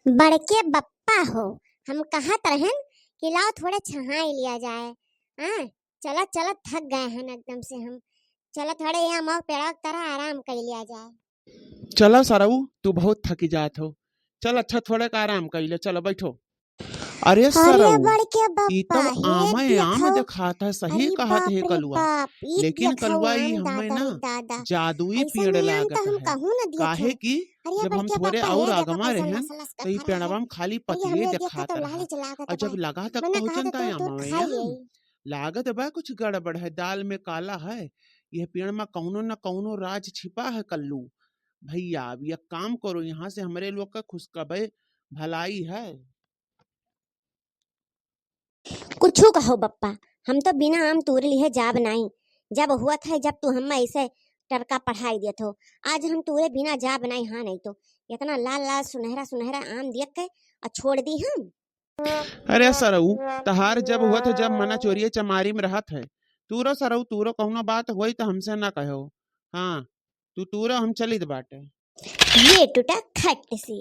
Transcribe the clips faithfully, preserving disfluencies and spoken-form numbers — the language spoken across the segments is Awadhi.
बड़के बप्पा हो, हम कहत रहन कि लाओ थोड़े छहाई लिया जाए। हाँ, चलत चलत थक गए हैं एकदम से हम। चलत थोड़े यहाँ मऊ पेड़वा की तरह आराम कर लिया जाए। चला सरऊ, तू बहुत थकी जात हो। चल अच्छा थोड़े का आराम कर ले, चलो बैठो। अरे अरे सरऊ, बड़के ई तो बप्पा, हे आमे आम देखो। देखात है, सही अरे कहत बाप है रे कलुआ। बाप, ई लेकिन देखो कलुआ, ई आम, हमें दादा ना रे दादा। जादुई ऐसन पेड़ में आम लागत तो हम है। कहूँ न दिए काहे थे। कि अरे जब हम बड़के थोड़े बप्पा, और हे देखो आगवा कैसन रहन, लसलस के तो ई फरा पेड़वा है। में खाली अरे पतिये हमें देख के देखात तो रहा। लालच लागत और जब बा। लगा तब मने कहूँ कहा जनता था, है तू अमवा खा आम। ले। लागत बा कुछ गड़बड़ है, दाल में काला है। यह पेड़ में कौनो न कौनो राज छिपा है कल्लू। भैया, अब एक काम करो, यहाँ से हमरे लोग का खुशखबरी भलाई है। कुछु कहो बप्पा, हम तो बिना आम तूर लिहे जाब नाई। जब हुआ था, जब तू हम ऐसे टरका पढ़ाई दियत हो, आज हम तूरे बिना जाब नाई। हाँ, नहीं तो इतना लाल लाल सुनहरा सुनहरा आम दियत के और छोड़ दी हम। अरे सरऊ, तहार जब हुआ था, जब मना चोरिये चमारी में रहत है। तूरो सरऊ, तूरो कौनो बात होई तो हमसे ना कहो। हाँ, तू तूरा, हम चलित बाटे। ये टूटा खट से।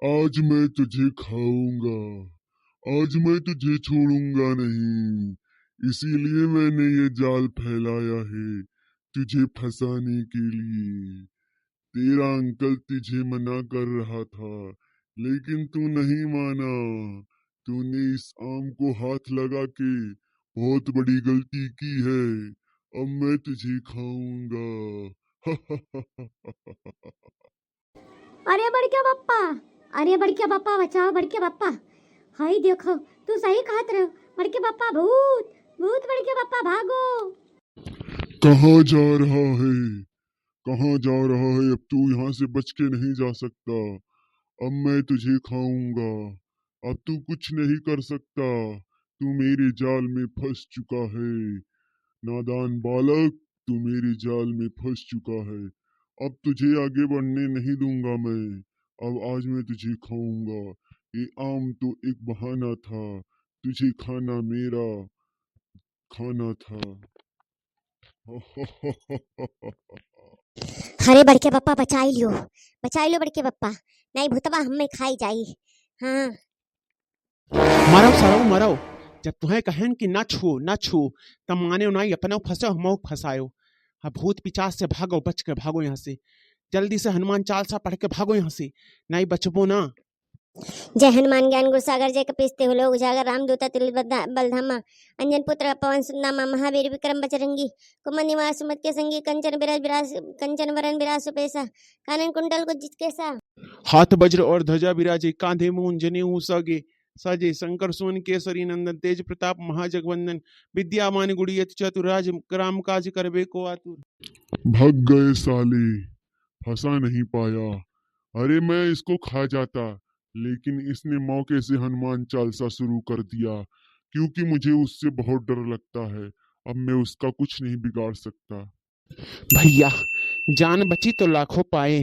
आज मैं तुझे खाऊंगा, आज मैं तुझे छोड़ूंगा नहीं, इसीलिए मैंने ये जाल फैलाया है तुझे फंसाने के लिए। तेरा अंकल तुझे मना कर रहा था, लेकिन तू नहीं माना। तूने इस आम को हाथ लगा के बहुत बड़ी गलती की है। अब मैं तुझे खाऊंगा। अरे बड़के बप्पा, अरे बड़के बप्पा, बचाओ बड़के बप्पा। हाय देखो, तू सही कहत रहो बड़के बप्पा, भूत, भूत बड़के बप्पा, भागो। कहाँ जा रहा है, कहाँ जा रहा है? अब तू यहाँ से बच के नहीं जा सकता। अब मैं तुझे खाऊंगा। अब तू कुछ नहीं कर सकता। तू मेरे जाल में फंस चुका है। नादान बालक, तू मेरे जाल में फंस चुका है। अब तुझे आगे बढ़ने नहीं दूंगा मैं। अब आज मैं तुझे खाऊंगा। ये आम तो एक बहाना था। तुझे खाना मेरा खाना था। अरे बड़के बप्पा, बचाई लियो, बचाई लियो बड़के बप्पा, नहीं भूतवा हमें खाई जाई। हाँ। मरव सरऊ मरव, जब तुहें कहेन कि ना छुओ, ना छुओ, तब माने नाई, अपने फंसे, हमहू फंसायो। अब भूत पिचास से भागो, बच के भागो यहाँ से, जल्दी से हनुमान चालीसा पढ़ के भागो यहाँ से, नहीं बचबो ना। जय हनुमान ज्ञान गुण सागर, जय कपीस तिहु लोक उजागर, रामदूत अतुलित बलधा-, बलधामा, अंजनी पुत्र पवन सुत नामा, महावीर विक्रम बजरंगी, कुमति निवार सुमति के संगी, कंचन विराज विराज, कंचन वरन विराज सुबेसा, कानन कुंडल कुंचित केसा। हाथ वज्र और ध्वजा विराजे, कांधे मूंज जनेऊ साजे, साजे शंकर सुवन केसरी नंदन, तेज प्रताप महाजगवंदन, विद्यावान गुणी अति चातुर, राज राम काज करबे को आतुर। भाग गए साले, फंसा नहीं पाया। अरे मैं इसको खा जाता, लेकिन इसने मौके से हनुमान चालीसा शुरू कर दिया, क्योंकि मुझे उससे बहुत डर लगता है। अब मैं उसका कुछ नहीं बिगाड़ सकता। भैया, जान बची तो लाखों पाए।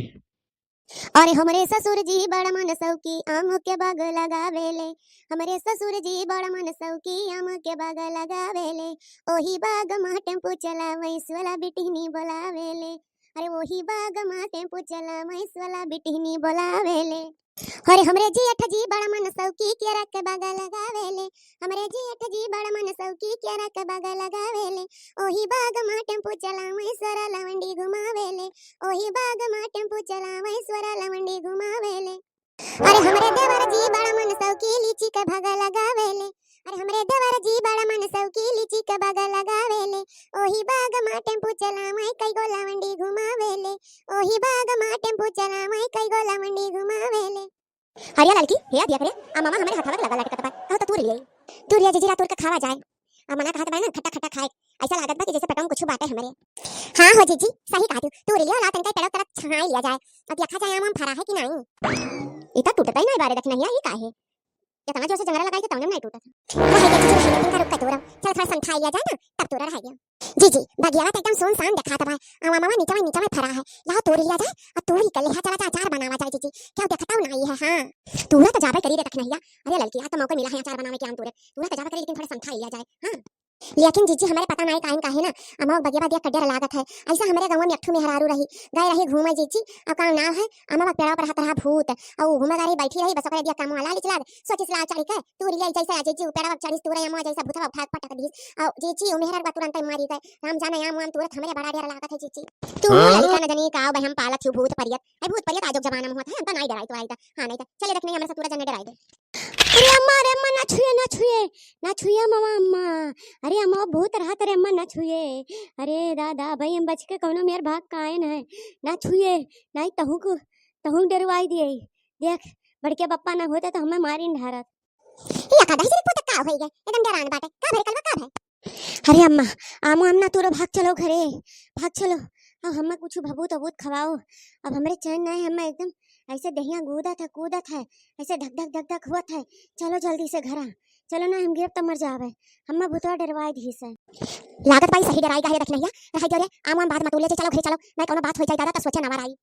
अरे हमरे ससुर जी बड़ा मन सौकी आम के बाग लगावेले, हमरे ससुर जी बड़ा मन सौकी आम के बाग लगावेले, ओही बाग मा टेम्पू चलावे सोला बिटिहनी बोलावेले, अरे ओही बाग मा टेम्पू चलावे सोला बिटिहनी बोलावेले। अरे हमरे जेठ जी बड़ा मन सौकी केरा के बाग लगावेले, हमरे जेठ जी बड़ा मन सौकी केरा के बाग लगावेले, ओही बाग मा टेम्पू चलावे सोरा लवंडी घुमावेले, ओही बाग मा टेम्पू चलावे सोरा लवंडी घुमावेले। अरे हमरे देवर जी बड़ा मन सौकी लीची के बाग लगावेले, अरे हमरे देवर जी बड़ा मन सौकी लीची के बाग लगावेले, ओही बाग मा टेम्पू चलावे कई गो लवंडी घुमावेले, ओही बाग मा टेम्पू चलावे कई गो लवंडी घुमावेले। अरे ललकी, हे दिया करे, आ मामा हमरे हथवा के लगा लटकत बा, कहो तो तूर लिया, तूर लिया जीजी, ला तूर के खावा जाए। आ मना कहत बा ना खट्टा खट्टा खाए, ऐसा लागत बा कि जैसे पेटवा में कुछ बाटे हमरे। हाँ हो जीजी, सही कहत हो, तूर लिया, ला तनका पेटवा तरफ छहाई लिया जाए, अब देखा जाए आम आम फरा है कि नहीं। ई तो टूटत ही नहीं बारे, देखना हिया, ई का है? इतना जोर से जंगरा लगाई तो तौने में नहीं टूटत। रह गया जीजी, रह गया, तनका रुक के तोरा। चल थोड़ा संथाई लिया जाए ना, तब तोरा रह गया। जीजी, बगियावा तो एकदम सुनसान देखात बा। आवा मामा नीचे में, नीचे में फरा है। लाओ तोड़ लिया जाए और तोड़ के लेहा चला जा, अचार बनावा जाए जीजी। क्या देखता हूँ ना ये है, हाँ। तूरा तो जाबे करी रे कठिनैया। अरे ललकी, आज तो मौका मिला है अचार बनावे के आम तोड़े। तूरा तो जाबे करी, लेकिन थोड़ा संथाई लिया जाए, हाँ। लेकिन जीजी, हमरे पता नाई काहे न काहे ना, अमवा बगिया बा देख के डर लागत है। ऐसा हमरे गाँव में एक ठो मेहरारू रही, गए रही घूमे जीजी, और का नाम है, अमवा पेड़वा पर रहत रहा भूत, और घूमे रही, बैठी रही, बस ओकरे दिया कमवा लालिच लाग, सोचिस लाल चढ़ी के, तूर लिया जैसे आ जीजी, उ पेड़वा चढ़िस तूरे अमवा जैसा भूतवा उठा के पटक दिस, और जीजी, उ मेहर बा तुरंत मारी गए। राम जाने अमवा में तुरत हमरे बड़ा डर लागत है जीजी। तू हाँ? लड़का न जनी का भाई हम पालत हूँ भूत परियत, आई भूत परियत आजो जमाना में होत है, हम तो नाई डराई तो आई था, हाँ नाई था, चले रखने हमरे से तूरा जने डराई दे। अरे अम्मा, अरे अम्मा, ना छुए, ना छुए, ना छुए अम्मा, अम्मा। अरे अम्मा, भूत रहत रे अम्मा, ना छुए। अरे दादा, भाई हम बच के कौनो मेर भाग का आए न है, ना छुए, नाई तहूँ को, तहूँ डरवाई दिए। देख, बड़के पप्पा ना होते तो हमें मारिन ढारत। या का दही जरी पुतक का होई गए, एकदम डरान बाटे। का भरे कलवा का भरे? अरे अम्मा, आमो अम्मा तोरो भाग चलो घरे, भाग चलो। अब हमें कुछ भभूत अभूत खवाओ, अब हमरे चैन नहीं, हमें एकदम ऐसे दहिया कूदत है, कूदत है, ऐसे धक धक धक धक हुआ था। चलो जल्दी से घरा, चलो ना हम गिरब त मर जावे, हमें भूतवा डरवाई दी से। लागत बाई सही डराई गए दखिनैया, रहाई दे रे, आमो आम बात मत उले, चलो घरे चलो, नहीं कोनो बात हो जाए दादा त सोचे नवा आई।